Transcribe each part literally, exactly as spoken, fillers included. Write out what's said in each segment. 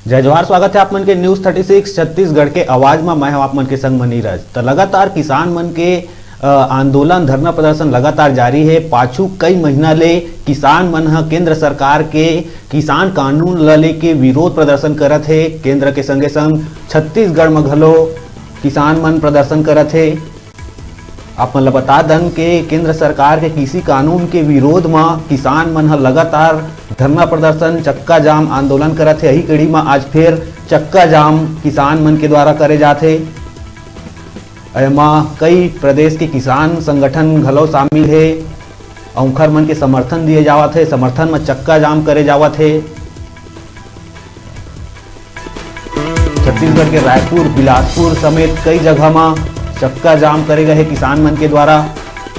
जय जोहार, स्वागत है आप मन के News Thirty Six छत्तीसगढ़ के आवाज में। मैं हूं आप मन के संग म नीरज। त लगातार किसान मन के, अ, आंदोलन, धरना प्रदर्शन लगातार जारी है। पाछू कई महीना ले किसान मन ह केंद्र सरकार के किसान कानून ल लेके विरोध प्रदर्शन करत हे। केंद्र के संगे संग छत्तीसगढ़ म घलो किसान मन प्रदर्शन करत हे। आप मन ल बता दन के केंद्र सरकार के कृषि कानून के विरोध म किसान मन ह लगातार धरना प्रदर्शन, चक्का जाम आंदोलन करत हे। यही कड़ी म आज फिर चक्का जाम किसान मन के द्वारा करे जात हे। एमा कई प्रदेश के किसान संगठन घलो शामिल हे। अउ उंखर मन के समर्थन दिए जावत हे, समर्थन म चक्का जाम करे जावत हे। छत्तीसगढ़ के रायपुर, बिलासपुर समेत कई जगह म चक्का जाम करे गए हे किसान मन के द्वारा,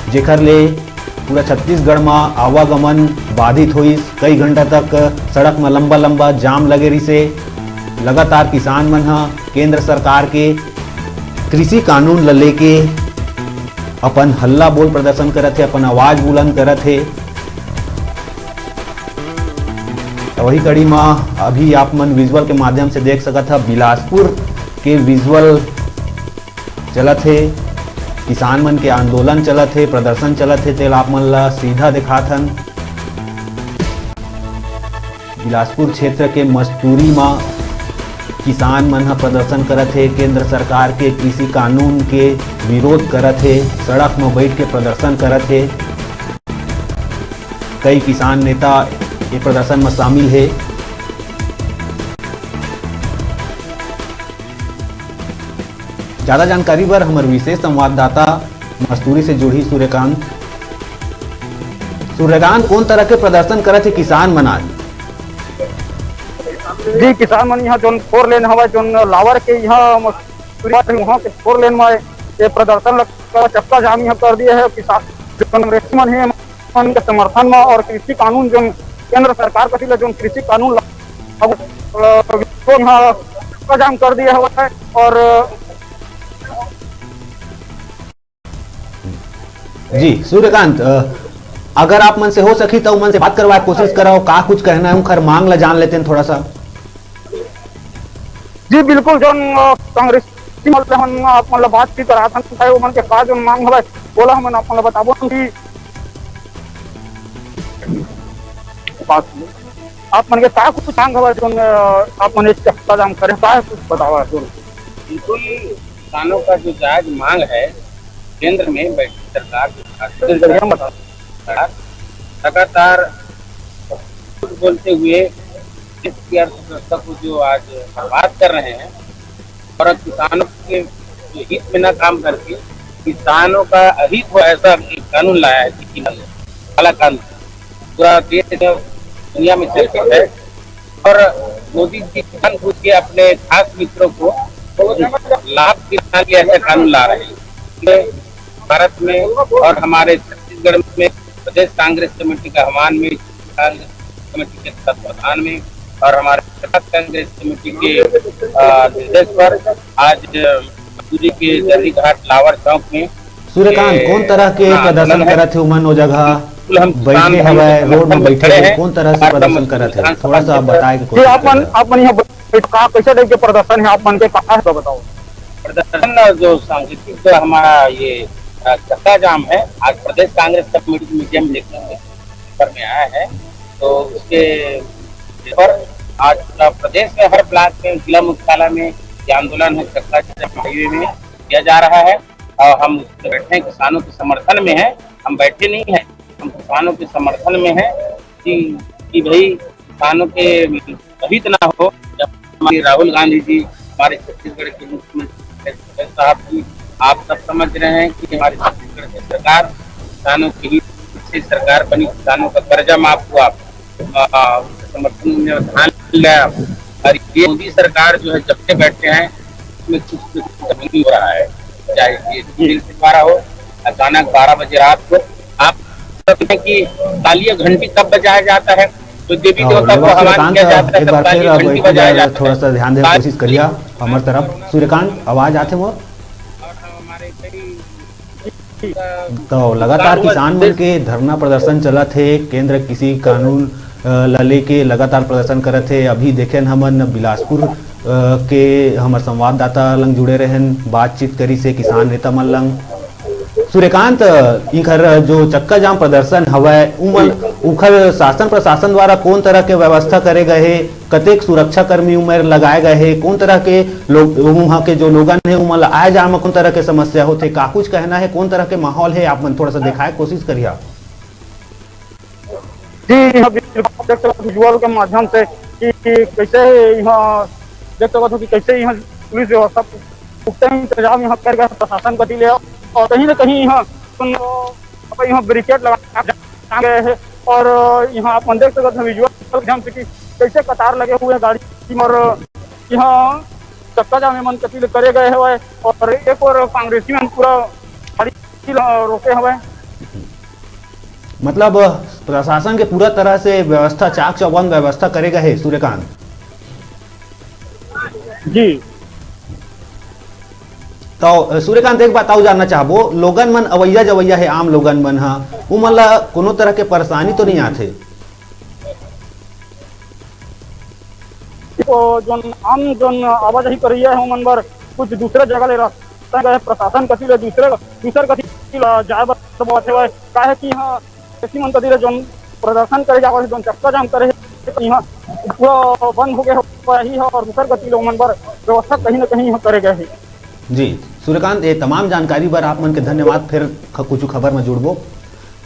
जेकर ले पूरा छत्तीसगढ़ म आवागमन बाधित होइस। कई घंटा तक सड़क म लंबा-लंबा जाम लगे रिहिसे। लगातार किसान मन ह केंद्र सरकार के कृषि कानून ल लेके अपन हल्ला बोल प्रदर्शन करत हे, अपन आवाज बुलंद करत हे। त वही कड़ी म अभी आप मन विजुअल के माध्यम से देख सकत ह, बिलासपुर के विजुअल चलत हे, किसान मन के आंदोलन चलत हे, प्रदर्शन चलत हे, तेला आप मन ला सीधा दिखात हन। बिलासपुर क्षेत्र के मस्तूरी म किसान मन ह प्रदर्शन करत हे, केंद्र सरकार के कृषि कानून के विरोध करत हे, सड़क म बैठ के प्रदर्शन करत हे। कई किसान नेता ये प्रदर्शन म शामिल हे। ज्यादा जानकारी बर हमर विशेष संवाददाता मस्तूरी से जुड़ही सूर्यकांत। सूर्यकांत, कोन तरह के प्रदर्शन करत हे किसान मन आज? जी, किसान मन यहाँ जोन फोर लेन हवय, जोन लावर के यहाँ मस्तूरी, वहाँ के फोर लेन में ये प्रदर्शन लगा, चक्का जाम यहाँ कर दिए है। किसान, जो कांग्रेसी मन हे, मन के समर्थन में और कृषि कानून जोन केंद्र सरकार कति ले जोन कृषि कानून ला-, अब, अ, विरोध में चक्का जाम कर दिए हवय और जी, सूर्यकांत, अ, अगर आप मन से हो सकी तो मन से बात करवाए कोशिश कराओ, का कुछ कहना है, उनकर मांग ला जान लेते हैं थोड़ा सा। जी, बिल्कुल, जोन, अ, कांग्रेस टीम वाले हमन आप मन ला बात भी करा सकते हैं, वो मन के का जोन मांग हवय, बोला हमन आप मन ला बताबो कि बात आप मन के का कुछ मांग हवय, जोन, अ, आप मन एक चक्का जाम करें, का कुछ बतावा जोन। बिल्कुल, किसानों का जो जायज मांग है, केंद्र में बैठी सरकार जो भाजपा सरकार लगातार झूठ बोलते हुए देश की अर्थव्यवस्था को जो आज बर्बाद कर रहे हैं और अब किसानों के हित में ना काम करके किसानों का अहित हो ऐसा एक कानून लाया है, काला कानून, पूरा देश में, दुनिया में चर्चित है। और मोदी जी जानबूझ के अपने खास मित्रों को लाभ दिलाने के लिए ऐसा कानून ला रहे हैं। इसमें भारत में और हमारे छत्तीसगढ़ में प्रदेश कांग्रेस कमेटी के आह्वान में, कांग्रेस कमेटी के तत्वाधान में और हमारे प्रदेश कांग्रेस कमेटी के, अ, निर्देश पर आज मस्तूरी के दर्रीघाट लावर चौक में सूर्यकांत, ये कौन तरह के प्रदर्शन करत हे उमन ओ जगह? बिल्कुल, हम बैठे हवय, रोड में बैठे हवय, कौन तरह से प्रदर्शन करत हे? थोड़ा सा बताए के कोशिश करिए। आप मन यहाँ बैठ-, का, कैसे टाइप के प्रदर्शन है आप मन के, का है तो बताओ। प्रदर्शन जो सांकेतिक जो हमारा ये, अ, चक्का जाम है, आज प्रदेश कांग्रेस कमेटी की मीडिया में देखने में, पेपर में आया है, तो उसके पर आज पूरा प्रदेश में हर ब्लॉक में, जिला मुख्यालय में ये आंदोलन है, चक्का जाम हाईवे में किया जा रहा है। और हम उसमें बैठे हैं, किसानों के समर्थन में हैं, हम बैठे नहीं हैं, हम किसानों के समर्थन में हैं कि, कि भाई किसानों के अहित ना हो। जब हमारे राहुल गांधी जी, हमारे छत्तीसगढ़ के मुख्यमंत्री साहब जी, आप सब समझ रहे हैं कि हमारे छत्तीसगढ़ की सरकार किसानों के हित से सरकार बनी, किसानों का कर्जा माफ हुआ, आ, उनके समर्थन में धान मिल गया। और ये मोदी सरकार जो है, जब से बैठे हैं, उसमें कुछ न कुछ कमी हो रहा है, चाहे ये बिल बंटवारा हो, अचानक बारह बजे रात को आप सब हैं कि तालियां घंटी कब बजाया जाता है, तो देवी देवता को आह्वान किया जाता है, तब तालियां घंटी बजाया जाता है। थोड़ा सा ध्यान देने की कोशिश करिए हमारे तरफ। सूर्यकांत, आवाज आते वो? तो लगातार किसान मन के धरना प्रदर्शन चलत हे, केंद्र कृषि कानून अ, ला लेके लगातार प्रदर्शन करत हे। अभी देखेन हमन बिलासपुर, अ, के हमर संवाददाता लंग जुड़े रहेन, बातचीत करिस हे किसान नेता मन लंग। सूर्यकांत, इंखर जो चक्का जाम प्रदर्शन हवय, उमन, उखर शासन प्रशासन द्वारा कौन तरह के व्यवस्था करे गए हे, कतेक सुरक्षा कर्मी उमर लगाए गए हे, कौन तरह के लोग, वहाँ के जो लोगन हे, उमन ला आए जाए में कौन तरह के समस्या होथे, का कुछ कहना है, कौन तरह के माहौल है, आप मन थोड़ा सा दिखाए कोशिश करिए। जी, यहाँ बिल्कुल आप देख सकते हो विजुअल के माध्यम से कि, कि कैसे यहाँ देख सकते हो कि कैसे यहाँ पुलिस व्यवस्था पुख्ता इंतजाम यहाँ कर गया प्रशासन कति ले, और कहीं ना कहीं यहाँ सुन, यहाँ बैरिकेड लगा गए हैं। और यहाँ आप देख सकते हो विजुअल के माध्यम से कि कैसे कतार लगे हुए हैं गाड़ी और यहाँ चक्का जाम मन कति ले करे गए हुए, और एक और कांग्रेसी मन पूरा गाड़ी रोके हुए। मतलब, प्रशासन के पूरा तरह से व्यवस्था, चाक चौबंद व्यवस्था करे गए हे, सूर्यकांत। जी। तो, अ, सूर्यकांत, एक बात अउ जानना चाहबो, लोगन मन अवैया जवैया हे, आम लोगन मन ह, उमन ला कोनो तरह के परेशानी तो नहीं आथे? तो जोन आम जोन आवाजाही करइया हे, ओमन बर कुछ दूसरे जगह ले रास्ता गए, प्रशासन कति ले दूसरे, दूसर कति ले जाए बर बात हवय, काहे कि यहाँ ऐसी मन कति ले जोन प्रदर्शन करे जावत हे, जोन चक्का जाम करे हे, यहाँ पूरा बंद हो गए हो, वही है, और दूसर कति ले ओमन बर व्यवस्था कहीं ना कहीं यहाँ करे गए हे। जी, सूर्यकांत, ये तमाम जानकारी बर आप मन के धन्यवाद। फिर ख-, कुछ खबर में जुड़बो।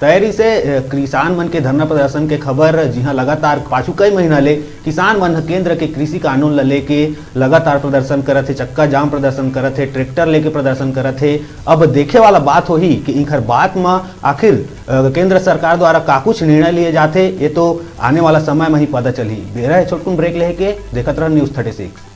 तैयारी से, अ, किसान मन के धरना प्रदर्शन के खबर, जिहां लगातार पाछू कई महीना ले किसान मन ह केंद्र के कृषि कानून ल लेके लगातार प्रदर्शन करत हे, चक्का जाम प्रदर्शन करत हे, ट्रैक्टर लेके प्रदर्शन करत हे। अब देखे वाला बात होही कि इखर बात म आखिर, अ, केंद्र सरकार द्वारा का कुछ निर्णय लिए जाथे, ये तो आने वाला समय म ही पता चलही। बेरा हे छोटकुन ब्रेक लेके, देखत रह News Thirty Six।